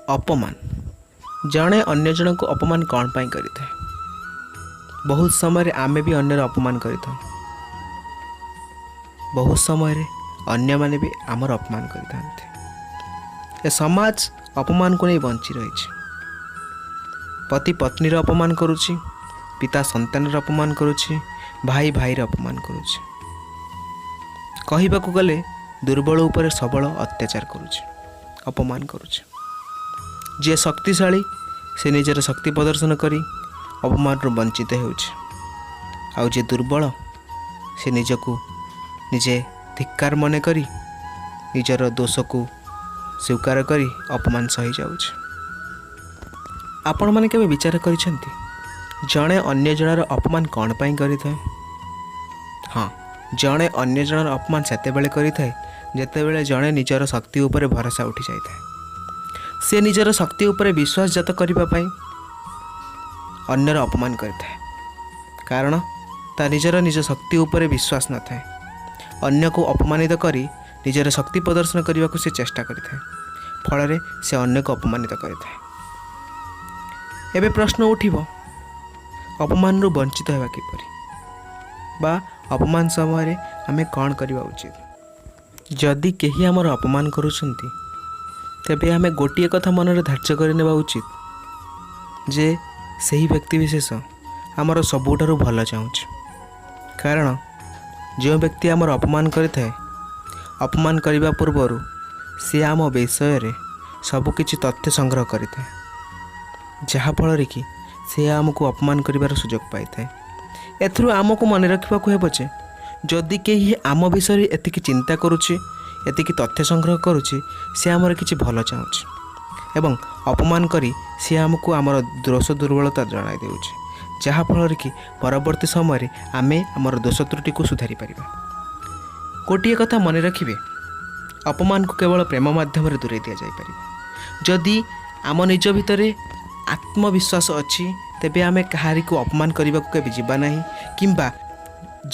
ଅପମାନ। ଜଣେ ଅନ୍ୟ ଜଣଙ୍କୁ ଅପମାନ କ'ଣ ପାଇଁ କରିଥାଏ? ବହୁତ ସମୟରେ ଆମେ ବି ଅନ୍ୟର ଅପମାନ କରିଥାଉ, ବହୁତ ସମୟରେ ଅନ୍ୟମାନେ ବି ଆମର ଅପମାନ କରିଥାନ୍ତି। ଏ ସମାଜ ଅପମାନକୁ ନେଇ ବଞ୍ଚି ରହିଛି। ପତି ପତ୍ନୀର ଅପମାନ କରୁଛି, ପିତା ସନ୍ତାନର ଅପମାନ କରୁଛି, ଭାଇ ଭାଇର ଅପମାନ କରୁଛି। କହିବାକୁ ଗଲେ ଦୁର୍ବଳ ଉପରେ ସବଳ ଅତ୍ୟାଚାର କରୁଛି, ଅପମାନ କରୁଛି। ଯିଏ ଶକ୍ତିଶାଳୀ ସେ ନିଜର ଶକ୍ତି ପ୍ରଦର୍ଶନ କରି ଅପମାନରୁ ବଞ୍ଚିତ ହେଉଛି, ଆଉ ଯିଏ ଦୁର୍ବଳ ସେ ନିଜକୁ ନିଜେ ଧିକ୍କାର ମନେ କରି ନିଜର ଦୋଷକୁ ସ୍ୱୀକାର କରି ଅପମାନ ସହିଯାଉଛି। ଆପଣମାନେ କେବେ ବିଚାର କରିଛନ୍ତି, ଜଣେ ଅନ୍ୟ ଜଣର ଅପମାନ କ'ଣ ପାଇଁ କରିଥାଏ? ହଁ, ଜଣେ ଅନ୍ୟ ଜଣର ଅପମାନ ସେତେବେଳେ କରିଥାଏ ଯେତେବେଳେ ଜଣେ ନିଜର ଶକ୍ତି ଉପରେ ଭରସା ଉଠିଯାଇଥାଏ। ସେ ନିଜର ଶକ୍ତି ଉପରେ ବିଶ୍ୱାସ ଜାତ କରିବା ପାଇଁ ଅନ୍ୟର ଅପମାନ କରିଥାଏ, କାରଣ ତା ନିଜର ନିଜ ଶକ୍ତି ଉପରେ ବିଶ୍ୱାସ ନଥାଏ। ଅନ୍ୟକୁ ଅପମାନିତ କରି ନିଜର ଶକ୍ତି ପ୍ରଦର୍ଶନ କରିବାକୁ ସେ ଚେଷ୍ଟା କରିଥାଏ, ଫଳରେ ସେ ଅନ୍ୟକୁ ଅପମାନିତ କରିଥାଏ। ଏବେ ପ୍ରଶ୍ନ ଉଠିବ, ଅପମାନରୁ ବଞ୍ଚିତ ହେବା କିପରି ବା ଅପମାନ ସମୟରେ ଆମେ କ'ଣ କରିବା ଉଚିତ? ଯଦି କେହି ଆମର ଅପମାନ କରୁଛନ୍ତି, ତେବେ ଆମେ ଗୋଟିଏ କଥା ମନରେ ଧାର୍ଯ୍ୟ କରିନେବା ଉଚିତ ଯେ ସେହି ବ୍ୟକ୍ତି ବିଶେଷ ଆମର ସବୁଠାରୁ ଭଲ ଚାହୁଁଛି। କାରଣ ଯେଉଁ ବ୍ୟକ୍ତି ଆମର ଅପମାନ କରିଥାଏ, ଅପମାନ କରିବା ପୂର୍ବରୁ ସିଏ ଆମ ବିଷୟରେ ସବୁକିଛି ତଥ୍ୟ ସଂଗ୍ରହ କରିଥାଏ, ଯାହାଫଳରେ କି ସେ ଆମକୁ ଅପମାନ କରିବାର ସୁଯୋଗ ପାଇଥାଏ। ଏଥିରୁ ଆମକୁ ମନେ ରଖିବାକୁ ହେବ ଯେ ଯଦି କେହି ଆମ ବିଷୟରେ ଏତିକି ଚିନ୍ତା କରୁଛି, ଏତିକି ତଥ୍ୟ ସଂଗ୍ରହ କରୁଛି, ସେ ଆମର କିଛି ଭଲ ଚାହୁଁଛି ଏବଂ ଅପମାନ କରି ସିଏ ଆମକୁ ଆମର ଦୋଷ ଦୁର୍ବଳତା ଜଣାଇ ଦେଉଛି, ଯାହାଫଳରେ କି ପରବର୍ତ୍ତୀ ସମୟରେ ଆମେ ଆମର ଦୋଷ ତ୍ରୁଟିକୁ ସୁଧାରି ପାରିବା। ଗୋଟିଏ କଥା ମନେ ରଖିବେ, ଅପମାନକୁ କେବଳ ପ୍ରେମ ମାଧ୍ୟମରେ ଦୂରେଇ ଦିଆଯାଇପାରିବ। ଯଦି ଆମ ନିଜ ଭିତରେ ଆତ୍ମବିଶ୍ୱାସ ଅଛି, ତେବେ ଆମେ କାହାରିକୁ ଅପମାନ କରିବାକୁ କେବେ ଯିବା ନାହିଁ, କିମ୍ବା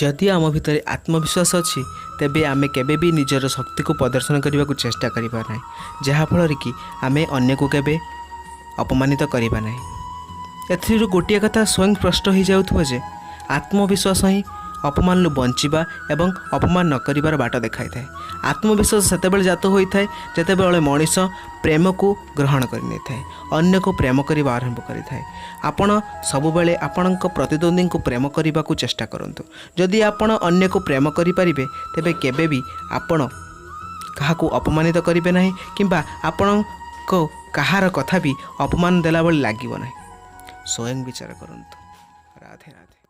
ଯଦି ଆମ ଭିତରେ ଆତ୍ମବିଶ୍ୱାସ ଅଛି, ତେବେ ଆମେ କେବେ ବି ନିଜର ଶକ୍ତିକୁ ପ୍ରଦର୍ଶନ କରିବାକୁ ଚେଷ୍ଟା କରିବା ନାହିଁ, ଯାହାଫଳରେ କି ଆମେ ଅନ୍ୟକୁ କେବେ ଅପମାନିତ କରିବା ନାହିଁ। ଏଥିରୁ ଗୋଟିଏ କଥା ସ୍ୱୟଂ ସ୍ପଷ୍ଟ ହୋଇଯାଉଥିବ ଯେ ଆତ୍ମବିଶ୍ୱାସ ହିଁ ଅପମାନରୁ ବଞ୍ଚିବା ଏବଂ ଅପମାନ ନ କରିବାର ବାଟ ଦେଖାଇଥାଏ। ଆତ୍ମବିଶ୍ୱାସ ସେତେବେଳେ ଜାତ ହୋଇଥାଏ ଯେତେବେଳେ ମଣିଷ ପ୍ରେମକୁ ଗ୍ରହଣ କରିନେଇଥାଏ, ଅନ୍ୟକୁ ପ୍ରେମ କରିବା ଆରମ୍ଭ କରିଥାଏ। ଆପଣ ସବୁବେଳେ ଆପଣଙ୍କ ପ୍ରତିଦ୍ୱନ୍ଦ୍ୱୀଙ୍କୁ ପ୍ରେମ କରିବାକୁ ଚେଷ୍ଟା କରନ୍ତୁ। ଯଦି ଆପଣ ଅନ୍ୟକୁ ପ୍ରେମ କରିପାରିବେ, ତେବେ କେବେ ବି ଆପଣ କାହାକୁ ଅପମାନିତ କରିବେ ନାହିଁ କିମ୍ବା ଆପଣଙ୍କ କାହାର କଥା ବି ଅପମାନ ଦେଲା ଭଳି ଲାଗିବ ନାହିଁ। ସ୍ୱୟଂ ବିଚାର କରନ୍ତୁ। ରାଧେ ରାଧେ।